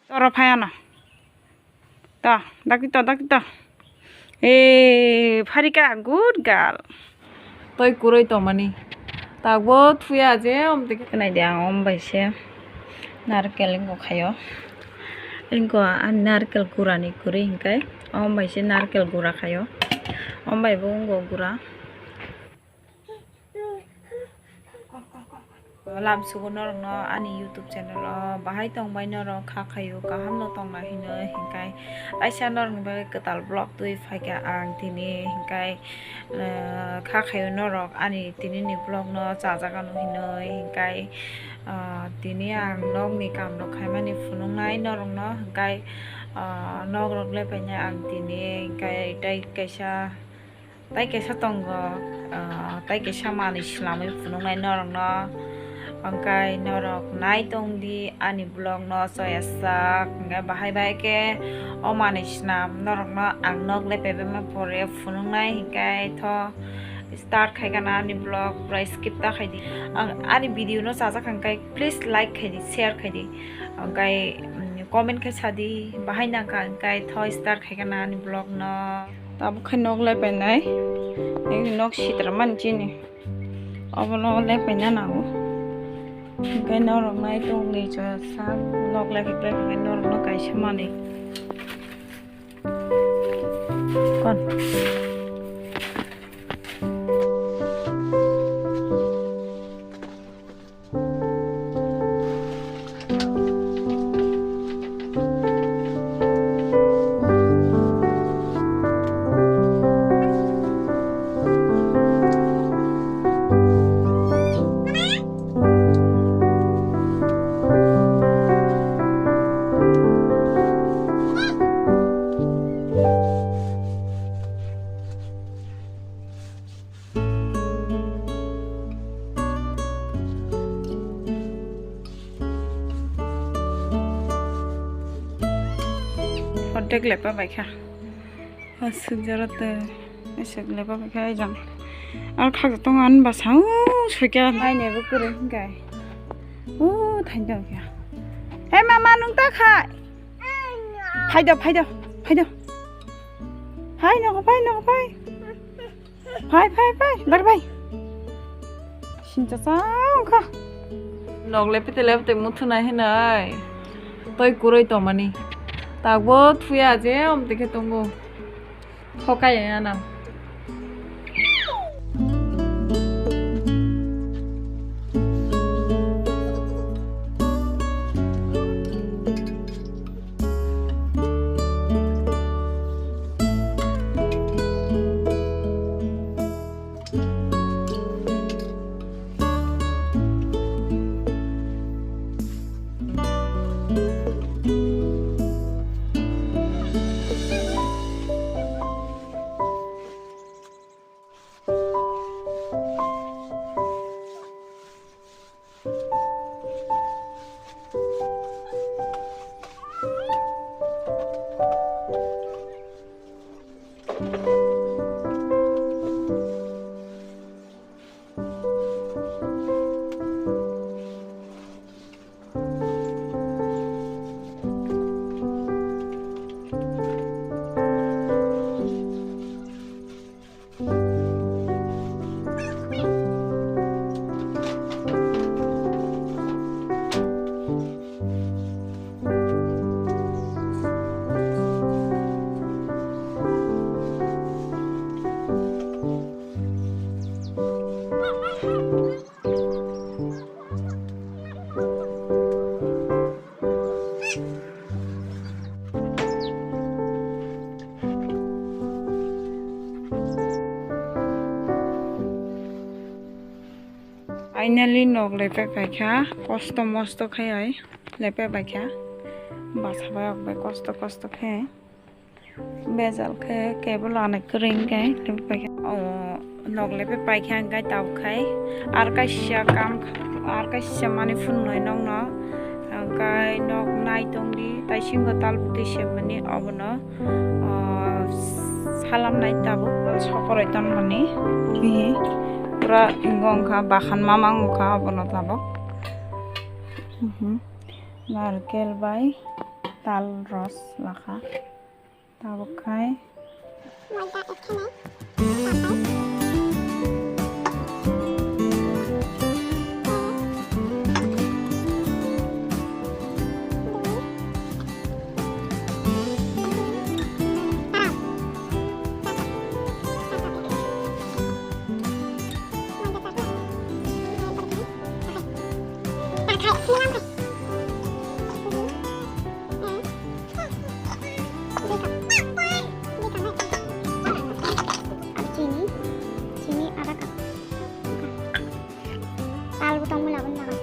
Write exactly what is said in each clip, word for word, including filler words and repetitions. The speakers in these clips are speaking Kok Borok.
Toro phai ano. To, dakti to, dakti to. E, pharika, good girl. Toi kuroi tongmani. Takbo thuya je om tike. Nai di ang om bai se narkel ingo khayo. Ingo ani narkel gura ni kwrwi hinkai. Om bai se narkel gura khayo. Om bai bo ingo gura. Lamsugo norokno ani YouTube channel o bahai tongbai norok kha khayo kaham no tongna hinwi hinkai kaisa norokni bagwi kwtal vlog twi phaikha ang tini hinkai, eh, kha khayo norok ani tini ni vlog no chajak ano hinwi hinkai, ah, tini ang nokni kam rok khaimani phunuknai norokno hinkai, ah, nok rok le painai ang tini hinkai tei kaisa. Tai kaisa tongo, ah, tai kaisa manwi swnamwi phunuknai norokno. Hwnkhe norok nai tongdi ani vlogno choyasak. Hwnkhe bahai bahai khe o manwi swnam norokno ang nok lepebaima pore phunuknai hinkhe tho start khaikha na ani vlog, pura skip ta khaidi. Ang ani video no chajak hwnkhe please like khaidi, share khaidi. Hwnkhe, mm, comment khai sadi, bahai nangkha hwnkhe tho start khaikha na ani vlog no. Tabuk khe nok lepainai. Nini nok sitra mani chini. Obono lepaina nango. Hwnkhe norok nai tongdi choyasak nok lepai hwnkhe norokno kaisa manwi. Kon. Ordek lepa baikha. Aswk jora twi aswk lepa baikha ejang. Ar khakjak tongo ani bwsa o soikha nainaibo kwrwi hwnkhe. O thaino tongkha. He mama nwng ta khai. Phaido, phaido, phaido. Phai nogo phai, nogo phai. Phai, phai, phai, dar phai. Sincha cha wngkha. Nok lepete lepete muthunai hinai. Toi kuroi tongmani. Takbo thuya je om tike tongo. Thokai ya nang. Finally nok lepe paikha, kosto mosto khai ai lepe paikha, bwsa bai rok bai kosto kosto khe. Bejal khe kebo lana kwrwi hwnkhe lepe paikha. O nok lepe paikha hwnkhe tabuk khai ar kaisa kam, ar kaisa manwi phunuknai nokno, hwnkhe nok nai tongdi, taisingo tal bwtwi semmani obono, o, salamnai tabuk sokoroi tonmani. Pura wngkha bakhan mamang wngkha obono tabuk. Mhm. Narkel bai. Tal ros lakha. Tabuk khai. Chini, chini ada cup. Tal butong mui labani lagai.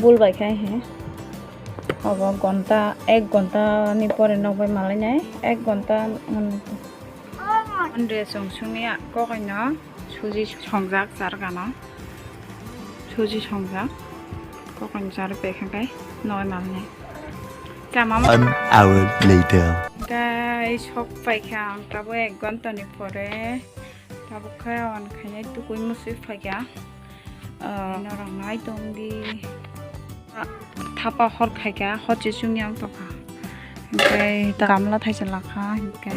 Bul bai khai he. Obo gonta, ek gonta ni pore nok bai malai nai. Ek gonta, um, Andre song sungya kokoino suji songjak chargano. Suji songjak. Kokoino char pekhang kai noi malne. Chama. One hour later. Guys, sok paikha ang tabo ek gonta ni pore. Tabuk khe on khainai tukui musui phaikha. Ah, norok nai tong di. Thapa hor khaikha, hor chichung yang tongkha. Hinkhe ta gamla thaisa lakha, hinkhe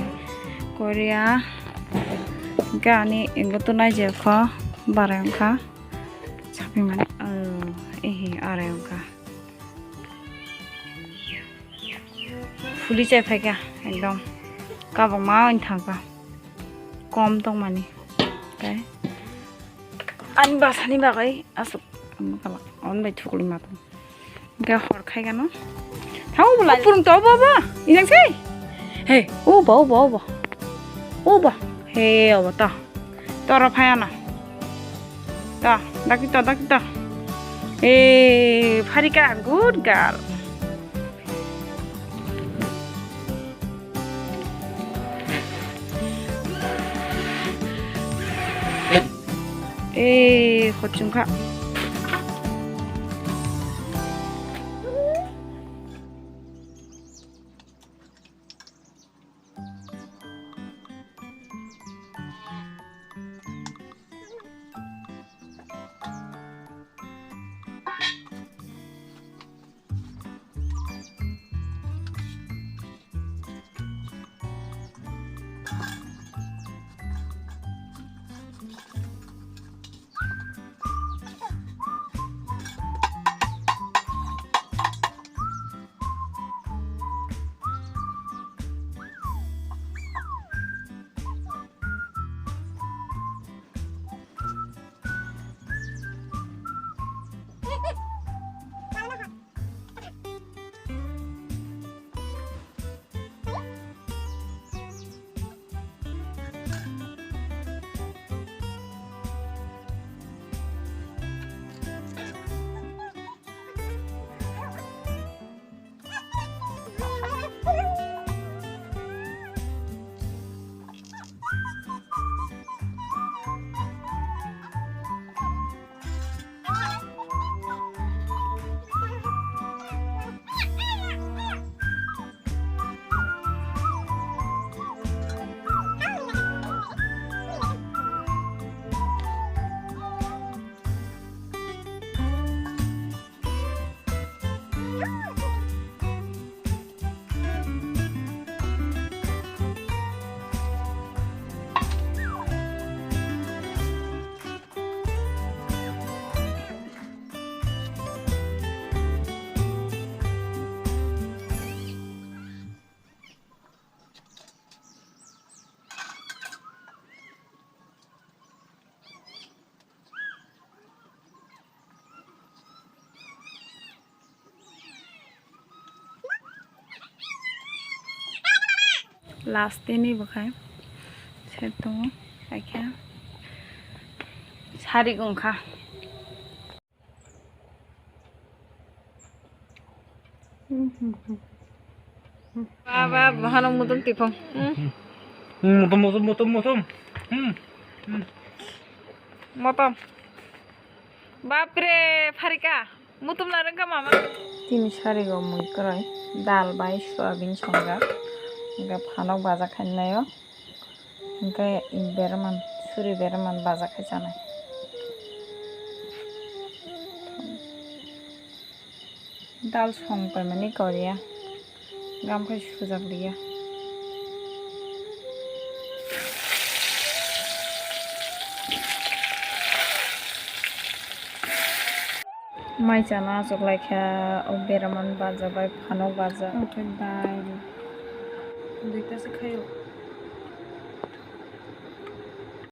Korea. Hinkhe ani ingo to nai je kho, barai wngkha. Sapimani, oh, ehi, arai wngkha. Fuli chai phaikha, ekdom. Kabangma wng thangkha. Kom tongmani. Tei ani basani bagwi aswk kala on bai thukli ma tong. Hinkhe hor khai gano. Thang bwla purung to, obo, obo. Inang sei. Hey, obo, obo, obo. Obo. Hey, obo to. Toro phayana. To, daki to, daki to. Hey, Pharika, good girl. Eh, kochung kha. Last tini bwkhai se tongo, kaikha sarik wngkha. Ba, ba, bahano mutum tipong. Hmm. Hmm, mutum, mutum, mutum, mutum. Hmm. Hmm. Motom. Bapre, Pharika. Mutum na rwngkha mama. Tini sarigo mui kwrwi. Dal bai soyabin songjak. Hwnkhe phanok baja khainai o. Hwnkhe berman, suri berman baja khai chanai. Tal song paimani koriya. Gam khai sujak liya. Mai chana achuk lai kha, o beraman baja bai phanok baja. Omo khe dai. Duita se khaio.